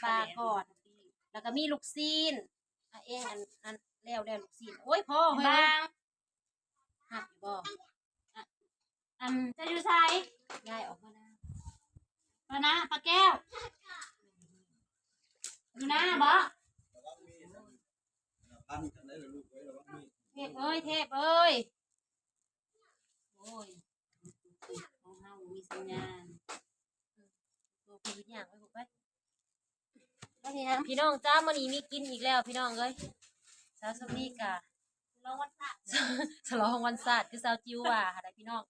ປາກ່ອນ ແລ້ວກໍມີລູກຊີ້ນ ອາ ເອງ ອັນ ອັນ ແລ້ວ ແລ້ວລູກຊີ້ນ ໂອ້ຍ ພໍເຮີ້ຍ ບາງ ຮັບຢູ່ບໍ່? ອັນ ເຈົ້າຢູ່ໃສ? ຍາຍອອກມານາ ປານາ ປາແກ້ວ ຢູ່ນາບໍ? ເທບເອີຍ ເທບເອີຍ ໂອ້ຍ ຂອງເຮົາບໍ່ມີສັນຍານ ໂຕເພິ່ນຍ່າງໄປພຸ້ນໄປ. ພີ່ນ້ອງຈ້າ ມື້ນີ້ມີກິນອີກແລ້ວພີ່ນ້ອງເອີຍ ສາວສົມນີ້ກະ ສະຫຼອງວັນຊາດ ສະຫຼອງວັນຊາດ ຄືສາວຈິວວ່າຫັ້ນແຫຼະພີ່ນ້ອງ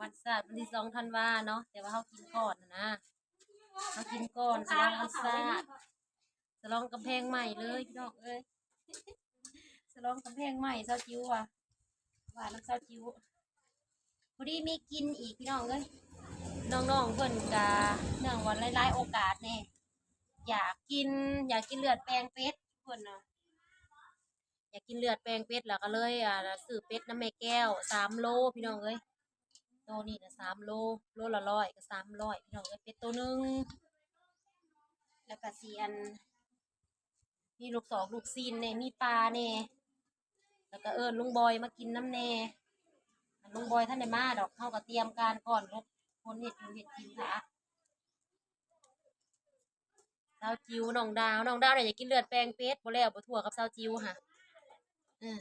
ວັນຊາດວັນທີສອງທັນວາເນາະ ແຕ່ວ່າເຮົາກິນກ່ອນຫັ້ນນະ ເຮົາກິນກ່ອນ ສະຫຼອງວັນຊາດ ສະຫຼອງກຳແພງໃໝ່ເລີຍພີ່ນ້ອງເອີຍ ສະຫຼອງກຳແພງໃໝ່ ສາວຈິວວ່າ ວ່ານຳສາວຈິວ ພໍດີມີກິນອີກພີ່ນ້ອງເອີຍ ນ້ອງໆເພິ່ນກະ ເນື່ອງວ່າຫຼາຍໆໂອກາດແດ່ ຢາກກິນ ຢາກກິນເລືອດແປງເປັດ ເພິ່ນນະ ຢາກກິນເລືອດແປງເປັດ ແລ້ວກໍເລີຍ ອ່າ ຊື້ເປັດນຳແມ່ແກ້ວສາມໂລພີ່ນ້ອງເອີຍ ໂຕນີ້ນະສາມໂລ ໂລລະຮ້ອຍກໍສາມຮ້ອຍພີ່ນ້ອງເອີຍ ເປັດໂຕໜຶ່ງ ແລ້ວກໍຊິ ອັນ ມີລູກສອກລູກຊີ້ນແດ່ ມີປາແດ່ ແລ້ວກໍເອີ້ນລຸງບອຍມາກິນນຳແດ່ ລຸງບອຍທັນໄດ້ມາດອກ ເຮົາກໍຕຽມການກ່ອນ ຫົກຄົນເຮັດຢູ່ເຮັດກິນຖ້າ ສາວຈິວ ນ້ອງດາວ ນ້ອງດາວນີ້ຢາກກິນເລືອດແປງເປັດ ບໍ່ແລ້ວບໍ່ທົ່ວກັບສາວຈິວຫະ ເອີ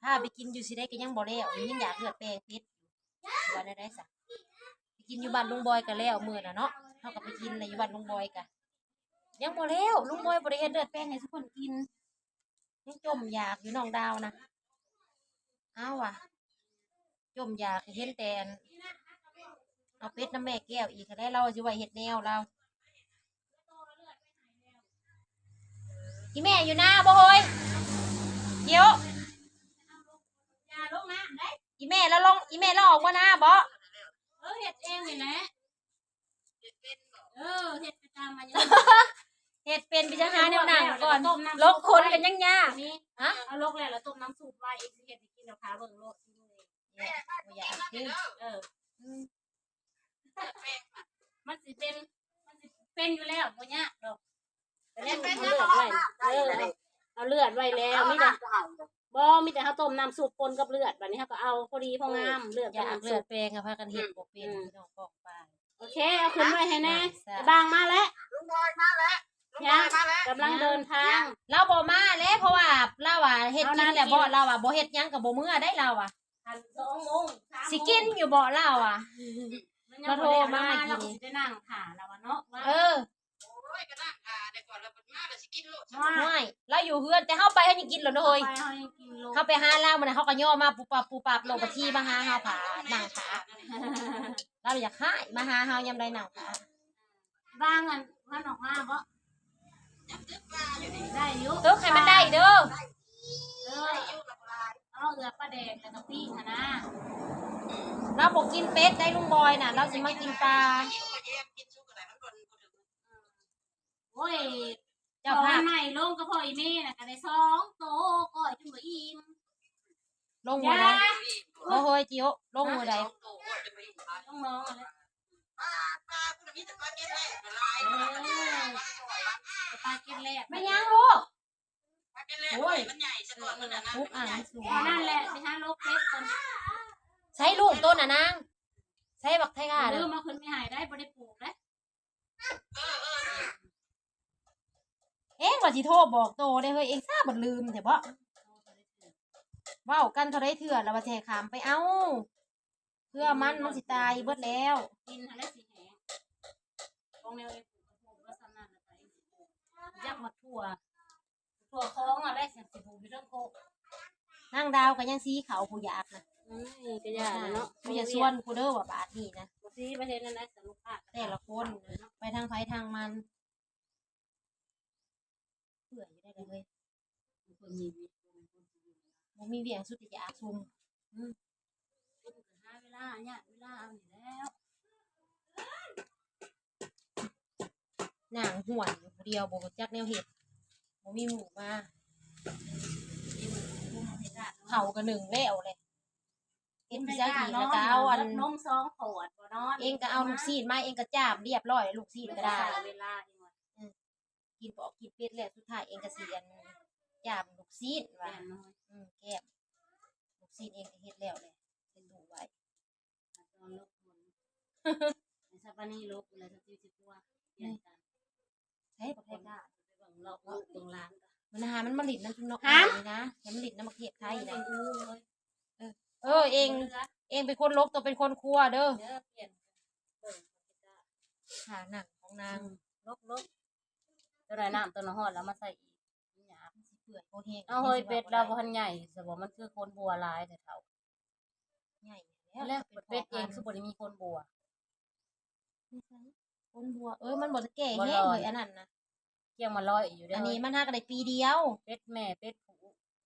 ພາໄປກິນຢູ່ຊິໃດກໍຍັງບໍ່ແລ້ວ ຍັງຢາກເລືອດແປງເປັດຢູ່ ວ່າແນວໃດຊະ ໄປກິນຢູ່ບ້ານລຸງບອຍກໍແລ້ວມື້ນະເນາະ ເຮົາກໍໄປກິນແລ້ວຢູ່ບ້ານລຸງບອຍກະຍັງບໍ່ແລ້ວ ລຸງບອຍບໍ່ໄດ້ເຮັດເລືອດແປງໃຫ້ຊຸຄົນກິນ ຍັງຈົ່ມຢາກຢູ່ ນ້ອງດາວນະ ເອົາວ່າ ຈົ່ມຢາກ ເຫັນແຕ່ອັນ ເອົາເປັດນຳແມ່ແກ້ວອີກຫັ້ນແຫຼະ ລາວຊິໄວ້ເຮັດແນວລາວ ອີແມ່ຢູ່ນາບໍ່ເຮີ້ຍ ດຽວ ອີແມ່ລາວລົງ ອີແມ່ລາວອອກມານາບໍ່? ເອີ ເຮັດເອງນີ້ແຫຼະ. ເອີ ເຮັດໄປຕາມມາ ເຮັດເປັນ ໄປຫາແນວນັ່ງກ່ອນ ລົງຄົນກັນຍັງຍາກ ຮະ ເອົາລົງແລ້ວ ລະຕົ້ມນ້ຳຊຸບໄວ້ ເອງຊິເຮັດໃຫ້ກິນ ລະຖ້າເບິ່ງໂລດ ບໍ່ຢາກກິນ ເອີ ມັນຊິເປັນ ມັນຊິເປັນຢູ່ແລ້ວ ບໍ່ຍາກດອກ ກໍຍັງເອົາເລືອດໄວ້ ເອີ ເອົາເລືອດໄວ້ແລ້ວ ມີແຕ່ ບໍ່ ມີແຕ່ເຮົາຕົ້ມນ້ຳຊຸບປົນກັບເລືອດ ບາດນີ້ເຮົາກໍເອົາພໍດີພໍງາມ ເລືອດກັບນ້ຳຊຸບ ເລືອດແປງ ພາກັນເຮັດບໍ່ເປັນ ອືມ ພີ່ນ້ອງປ້ອງປາຍ ໂອເຄ ເອົາຂຶ້ນໄວ້ໃຫ້ແດ່ ບາງມາແລ້ວ ລຸງບອຍມາແລ້ວ ລຸງບອຍມາແລ້ວ ກຳລັງເດີນທາງ ລາວບໍ່ມາແລ້ວ ເພາະວ່າລາວວ່າເຮັດກິນແລ້ວບໍ່ ລາວວ່າບໍ່ເຮັດຫຍັງກໍບໍ່ເມືອໄດ໋ ລາວວ່າ ອັນ ສອງໂມງ ສາມໂມງ ຊິກິນຢູ່ບໍ່ ລາວວ່າ ລາວໂທມາໃຫ້ກິນ ຊິໄດ້ນັ່ງຖ້າລາວວ່າເນາະ ເອີ ໂອ້ຍ ກໍນັ່ງຖ້າໄດ້ກ່ອນ ລະມາລະຊິກິນໂລດ ຫ້ວຍ ລາວຢູ່ເຮືອນ ແຕ່ເຮົາໄປເຮົາຍັງກິນໂລດເນາະເຮີ້ຍ ເຮົາໄປເຮົາຍັງກິນໂລດ ເຮົາໄປຫາລາວມື້ນັ້ນ ເຮົາກໍຍໍມາປຸບປັບປຸບປັບໂລດ ບັດທີມາຫາເຮົາຖ້າ ນັ່ງຖ້າ ລາວຢາກຮ້າຍ ມາຫາເຮົາຍາມໃດນັ່ງຖ້າ ບາງອັນ ມັນອອກມາບໍ່? ໄດ້ຢູ່ ຕຶກໃຫ້ມັນໄດ້ເດີ ເອີ ເອົາເກືອປາແດກ ແລ້ວກໍປີ້ງຫັ້ນນາ ລາວບໍ່ກິນເປັດໄດ໋ ລຸງບອຍນະ ລາວຊິມາກິນປາ ໂອ້ຍ ເຈົ້າພາບ ເອົາອັນໃໝ່ລົງກໍພໍອີ່ແມ່ນະ ກໍໄດ້ສອງໂຕ ກ້ອຍຈົນບໍ່ອີ່ມ ລົງມື້ໃດ? ບໍ່ເຮີ້ຍ ຈິໂອ ລົງມື້ໃດ? ລົງນ້ອງຫັ້ນແຫຼະ ເອີ ປາເກັດແລກ ແມ່ນຫຍັງລູກ? ໂອ້ຍ ມັນໃຫຍ່ຊະກ່ອນ ມັນນັ້ນນະ ປຸກອ່າງມັນສູງ ອັນນັ້ນແຫຼະ ໄປຫາໂລກເປັດກ່ອນ ໃສລູກໂຕນະນາງ? ໃສບັກໄທງາ ລືມເອົາຂຶ້ນໄປໃຫ້ໄດ໋ ບໍ່ໄດ້ປູກເດ້. ເອງວ່າຊິໂທບອກໂຕເດ້ເຮີ້ຍ ເອງຊາບັດລືມແທ້ບໍ? ເວົ້າກັນເທົ່າໃດເທື່ອລະວ່າຊິໃຫ້ຂ້າມໄປເອົາ ເພື່ອມັນ ມັນຊິຕາຍເບິດແລ້ວ ກິນຫັ້ນແຫຼະຊິແຫ້ງ ຂອງແນວເອງປູກກໍປູກວ່າສ່ຳນັ້ນລະໄປ ຢາກຮອດຖົ່ວ ຖົ່ວຂອງຫັ້ນແຫຼະ ຊິປູກຢູ່ເທິງໂຄກ ນາງດາວກໍຍັງສີເຂົ້າຜູ້ຢາກນະ ເອີຍ ກໍຢ່າເນາະ ຜູ້ຢ່າຊວນກູເດີວ່າບາດນີ້ນະ ບໍ່ສີໄປເຮັດແນວໃດສະຫຼຸບພາດ ແຕ່ລະຄົນໄປທາງໃຜທາງມັນ ເປື່ອຍຢູ່ໄດ໋ເລີຍ ບໍ່ມີວຽກ ບໍ່ມີວຽກສຸດທີ່ຈະອາກຊຸມ ອືມ ຫາເວລາ ຍາກເວລາເອົານີ້ແລ້ວ. ນັ່ງຫ້ວນຢູ່ຜູ້ດຽວ ບໍ່ຮູ້ຈັກແນວເຮັດ ບໍ່ມີໝູ່ມາ ເຂົ້າກໍໜຶ້ງແລ້ວແຫຼະ ປັນພິສາອີກ ແລ້ວກໍເອົາອັນ ນົມສອງຂວດບໍ່ນອນ ເອງກໍເອົາລູກຊີ້ນມາ ເອງກໍຈ້າມລຽບຮ້ອຍ ລູກຊີ້ນກໍໄດ້ ເວລາ ອືມ ກິນປອກກິນເປັດແລ້ວ ສຸດທ້າຍເອງກໍຊິອັນ ຈ້າມລູກຊີ້ນວ່າ ແກ້ມນ້ອຍ ອືມ ແກ້ມ ລູກຊີ້ນເອງກໍເຮັດແລ້ວແຫຼະ ໃສ່ຕູ້ໄວ້ ຕອນລົກຝົນ ໃຫ້ຊາປານີລົກແລ້ວ ຊາຊິຊິກົວ ປ່ຽນກັນ ໃສບັກແພກາ ໄປເບິ່ງລອກລູກເບິ່ງຫຼານ ມັນຫາ ມັນມາຫຼິ້ນນຳຊຸມເນາະ ຫາ ນີ້ນະ ມັນມາຫຼິ້ນນຳບັກເທບໄທນະ ເອີ ເອີ ເອງ ເອງເປັນຄົນລົກ ໂຕເປັນຄົນຄົວເດີ ເດີ ປ່ຽນ ເບິ່ງ ທ່ານັ່ງຂອງນາງ ອືມ ລົກໆ ເຈົ້າໄດ້ນ້ຳຕົ້ນຫອດແລ້ວມາໃສ່ອີກ ມັນຫຍາບ ມັນຊິເປື່ອຍບໍ່ແຮງ ເອົາເຮີ້ຍ ເປັດລາວບໍ່ທັນໃຫຍ່ຊະບໍ ມັນຄືໂຄນບົວຫຼາຍແທ້ເຖົ້າ ໃຫຍ່ແລ້ວ ແລ້ວເປັດເອງຄືບໍ່ໄດ້ມີໂຄນບົວ ໂຄນບົວ ເອີ ມັນບໍ່ໄດ້ແກ່ແຮງເລີຍ ອັນນັ້ນນະ ກຽງມາລອຍຢູ່ເດີ ອັນນີ້ມັນຫາກໍໄດ້ປີດຽວ ເປັດແມ່ເປັດຜູ້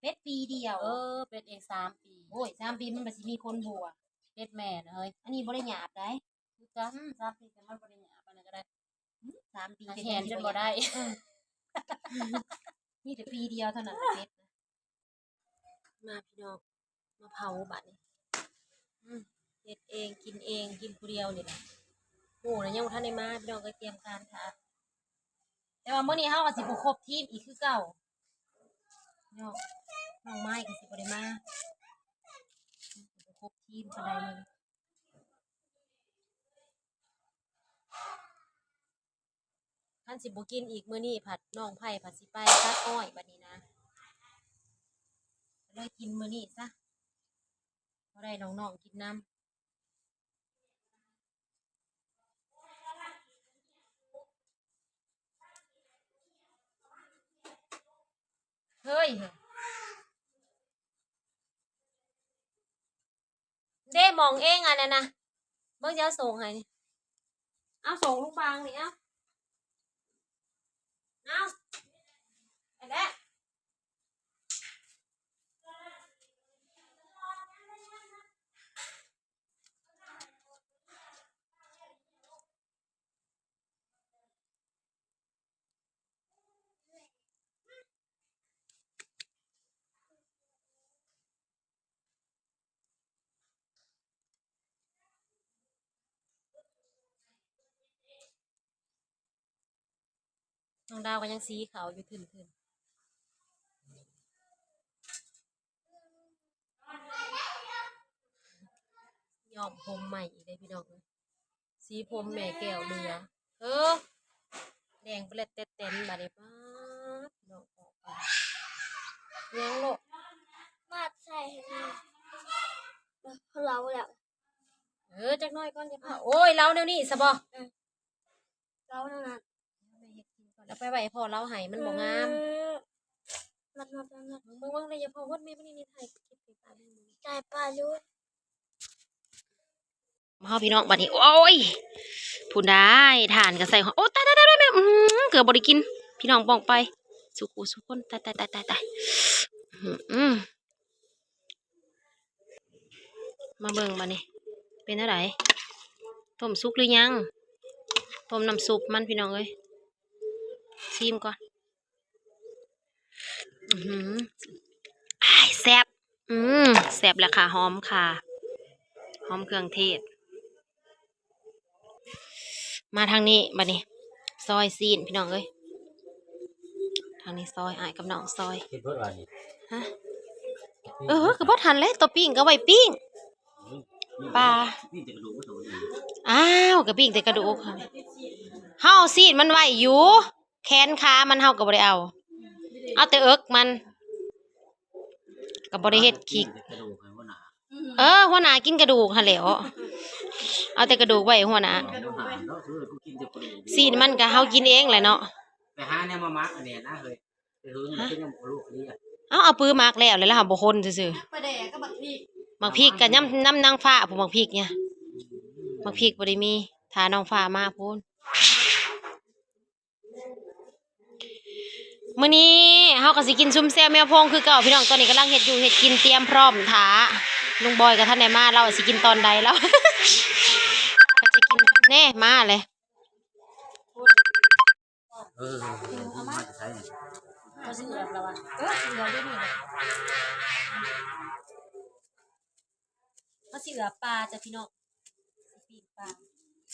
ເປັດປີດຽວ ເອີ ເປັດເອງສາມປີ ໂອ້ຍ ສາມປີມັນກໍຊິມີໂຄນບົວ ເປັດແມ່ນະເຮີ້ຍ ອັນນີ້ບໍ່ໄດ້ຫຍາບໃດ ຄືກັນ ສາມປີກໍມັນບໍ່ໄດ້ຫຍາບປານໃດກໍໄດ້ ອືມ ສາມປີ ຫາແຂນຈົນບໍ່ໄດ້ ເອີ ມີແຕ່ປີດຽວເທົ່ານັ້ນແຫຼະເປັດ ມາພີ່ນ້ອງ ມາເຜົາບາດນີ້ ອືມ ເຮັດເອງ ກິນເອງ ກິນຜູ້ດຽວນີ້ແຫຼະ ໝູ່ນະຍັງບໍ່ທັນໄດ້ມາ ພີ່ນ້ອງເອີຍ ກຽມການຖ້າ ແຕ່ວ່າມື້ນີ້ເຮົາກໍຊິບໍ່ຄົບທີມອີກຄືເກົ່າເນາະ ນ້ອງໄມ້ກໍຊິບໍ່ໄດ້ມາ ບໍ່ຄົບທີມປານໃດມື້ນີ້ ຄັນຊິບໍ່ກິນອີກມື້ນີ້ ພັດນ້ອງໄຜ່ພັດຊິໄປຕັດອ້ອຍບາດນີ້ນະ ເລີຍກິນມື້ນີ້ຊະ ພໍໄດ້ນ້ອງໆກິນນຳ ເຮີ້ຍ ເດ້ ໝອງເອງອັນນັ້ນນະ ເບິ່ງຊິເອົາສົ່ງໃຫ້ນີ້ ເອົາສົ່ງລຸງບາງນີ້ ເອົາ ເອົາ ໄປແລ້ວ. ນ້ອງດາວກໍຍັງສີເຂົ້າຢູ່ທຶ່ນໆ ຍ້ອມຜົມໃໝ່ອີກເດ້ພີ່ນ້ອງເອີຍ. ສີຜົມແມ່ແກ້ວເຫຼືອ ເອີ ແດງແປດແຕນບາດນີ້ ປາດ ນ້ອງອອກໄປ ຫຍັງໂລະ ມາດໃສ່ໃຫ້ ເອີ ເລົ່າແລ້ວ ເອີ ຈັກໜ້ອຍກ່ອນ ຢ່າພາ ໂອ້ຍ ເລົ່າແນວນີ້ຊະບໍ ເອີ ເລົ່າແນວນັ້ນ ແລ້ວໄປໄຫວ້ພໍ່ເລົ່າໃຫ້ ມັນບໍ່ງາມ ເອີ ເບິ່ງໆ ຢ່າພໍ ຮອດແມ່ມັນນີ້ ຖ່າຍຄລິບໄປປະ ເອົາ ເຮົາພີ່ນ້ອງບາດນີ້ ໂອ້ຍ ພຸ້ນດາ ຖ່ານກໍໃສ່ ໂອ້ ຕາຍໆໆ ອືມ ເກືອບບໍ່ໄດ້ກິນ ພີ່ນ້ອງປ້ອງໄປ ສູ່ຄູ່ສູ່ຄົນ ຕາຍໆໆໆ ອືມ ມາເບິ່ງບາດນີ້ ເປັນແນວໃດ ຕົ້ມສຸກຫຼືຍັງ ຕົ້ມນ້ຳຊຸບມັນ ພີ່ນ້ອງເອີຍ ຊີມກ່ອນ. ອືຫື ອ້າຍ ແຊບ ອືມ ແຊບແລ້ວຄ່ະ ຫອມຄ່ະ ຫອມເຄື່ອງເທດ ມາທາງນີ້ບາດນີ້ ຊອຍຊີ້ນ ພີ່ນ້ອງເອີຍ ທາງນີ້ຊອຍ ອ້າຍກັບນ້ອງຊອຍ ເຮັດເບິດວ່ານີ້ ຮະ ເອີ ກໍເບິດຫັ້ນແຫຼະ ຕົວປີ້ງກໍໄວ້ປີ້ງ ປາ ປີ້ງແຕ່ກະດູກ ອ້າວ ກໍປີ້ງແຕ່ກະດູກ ເຮົາເອົາຊີ້ນມັນໄວ້ຢູ່ ແຂນຂາມັນເຮົາກໍບໍ່ໄດ້ເອົາ ເອົາແຕ່ເອິກມັນ ກໍບໍ່ໄດ້ເຮັດຄີກ ເອີ ຫົວໜ້າກິນກະດູກຫັ້ນແຫຼ້ວ ເອົາແຕ່ກະດູກໄວ້ໃຫ້ຫົວໜ້າ ຊີ້ນມັນກໍເຮົາກິນເອງແຫຼະເນາະ ໄປຫາແນວມາໝັກອັນນີ້ນະເຮີ້ຍ ໄປເຫິງ ເອົາ ເອົາປືໝັກແລ້ວ ແລ້ວເຮົາບໍ່ຄົນຊື່ໆ ໝາກພິກກັບໝາກພິກກໍນຳ ນຳນາງຟ້າພຸ້ນ ໝາກພິກນະ ໝາກພິກບໍ່ໄດ້ມີ ຖ້ານ້ອງຟ້າມາພຸ້ນ. ມື້ນີ້ເຮົາກໍຊິກິນຊຸມແຊວແມວໂພງຄືເກົ່າ ພີ່ນ້ອງ ຕອນນີ້ກຳລັງເຮັດຢູ່ເຮັດກິນ ຕຽມພ້ອມຖ້າ ລຸງບອຍກໍທັນໄດ້ມາ ລາວວ່າຊິກິນຕອນໃດ ລາວ ກໍຈະກິນ ແນ່ ມາແລ້ວ ເອີ ມາແຕ່ໃສນີ້ ເອີ ເຫຼືອດຽວນີ້ແຫຼະ. ເຮົາຊິເອືອປາຈ້ະພີ່ນ້ອງ ຊິປີ້ງປາ.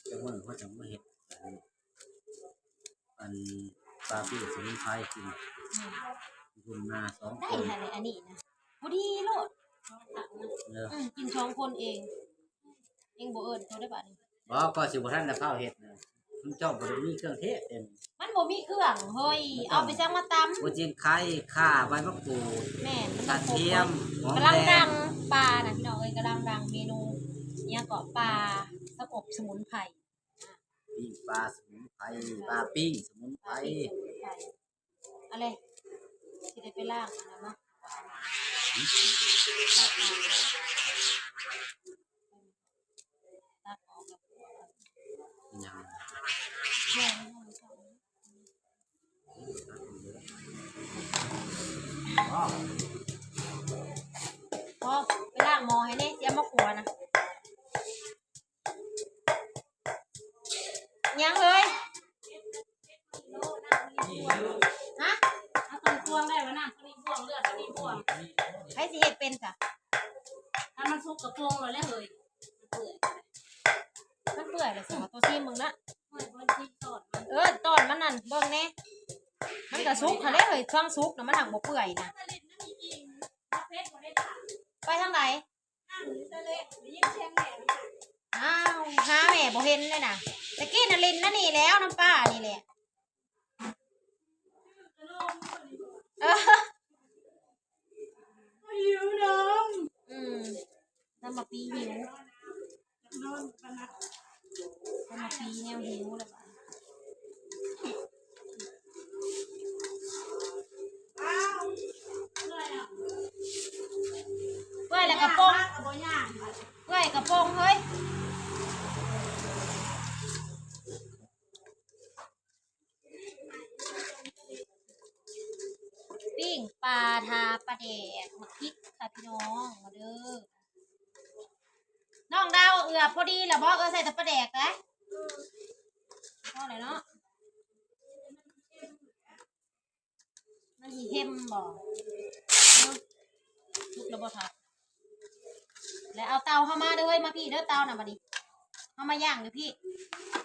ຈັກມື້ເຮົາຈັ່ງມາເຮັດອັນ ອັນປາປີ້ງສະໝຸນໄພກິນ. ອືມ ຢູ່ນາສອງ ໄດ້ຫັ້ນແຫຼະ ອັນນີ້ນະ ພໍດີໂລດ ເອີ ອືມ ກິນສອງຄົນເອງ ເອງບໍ່ເອີ້ນເຂົາໄດ້ບາດນີ້. ບໍ່ ກໍຊິບໍ່ທັນໄດ້ຟ້າວເຮັດນະ ຊຸມເຈົ້າບໍ່ໄດ້ມີເຄື່ອງເທດເດ້. ມັນບໍ່ມີເຄື່ອງເຮີ້ຍ ເອົາໄປຈັ່ງມາຕຳ ຫົວຈິງໄຄ ຂ່າ ໃບມະກູດ ແມ່ນ ກະທຽມ ຫອມແດງ ກຳລັງດັງປານະພີ່ນ້ອງເອີຍ ກຳລັງດັງເມນູ ອີ່ຫຍັງເກາະ ປາສະອົບສະໝຸນໄພ ປີ້ງປາສະໝຸນໄພ ປາປີ້ງສະໝຸນໄພ ປາປີ້ງສະໝຸນໄພ. ເອົາເລີຍ ຊິໄດ້ໄປລ້າງອັນນັ້ນເນາະ ຕັກອອກ ຍັງ ພໍ ໄປລ້າງໝໍ້ໃຫ້ແດ່ ຊິເອົາມາຂົ້ວນະ. ຫຍັງເອີຍ? ຮະ? ເອົາຕົ້ນພວງໄດ້ວ່າ ນ້ຳກໍມີພວງ ເລືອດກໍມີພວງ ໃຜຊິເຮັດເປັນຊະ? ຖ້າມັນສຸກກະປົງໂລດແຫຼະເຮີ້ຍ ມັນເປື່ອຍແລ້ວຊິເອົາໂຕຊີມເບິ່ງນະ. ເອີ ຕອນມັນນັ້ນເບິ່ງແດ່ ມັນກະສຸກຫັ້ນແຫຼະເຮີ້ຍ ຊ່ວງສຸກນະ ມັນຫາກບໍ່ເປື່ອຍນະ. ໄປທາງໃດ? ອ້າວ ຫາແມ່ບໍ່ເຫັນເລີຍນະ ຕະກີ້ນະຫຼິ້ນນະນີ້ແລ້ວ ນຳປ້ານີ້ແຫຼະ. ເອີ ຫິວນ້ຳ ອືມ ນ້ຳມະປີຫິວ ນ້ຳມະປີແນວຫິວແລ້ວບາດ. ເປື່ອຍແລ້ວກະປົງ ເປື່ອຍກະປົງເຮີ້ຍ. ປີ້ງປາທາປາແດກ ໝາກພິກຄ່ະພີ່ນ້ອງ ມາເດີ. ນ້ອງດາວເອື້ອພໍດີແລ້ວບໍ່? ເອື້ອໃສ່ແຕ່ປາແດກໄດ໋ ພໍແລ້ວເນາະ. ມັນຊິເຮັມບໍ່? ເອີ ສຸກແລ້ວບໍ່ເຖົ້າ? ແລ້ວເອົາເຕົາເຮົາມາເດີ ມາພີ້ເດີ ເຕົານະ ບາດນີ້ເຮົາມາຍ່າງຢູ່ພີ້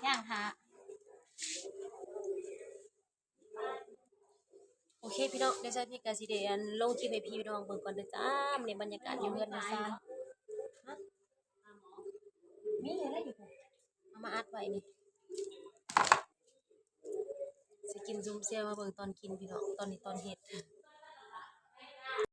ຍ່າງຖ້າ. ໂອເຄພີ່ນ້ອງ ດຽວສາວພິກກະຊິໄດ້ອັນລົງຄລິບໃຫ້ພີ່ນ້ອງເບິ່ງກ່ອນເດີຈ້າ. ມື້ນີ້ບັນຍາກາດຢູ່ເຮືອນນ້ອງສາວ ຮະ ມີຢູ່ໃດ໋ ເອົາມາອັດໄວ້ນີ້ ຊິກິນຊຸມແຊວ ມາເບິ່ງຕອນກິນພີ່ນ້ອງ ຕອນນີ້ຕອນເຮັດ.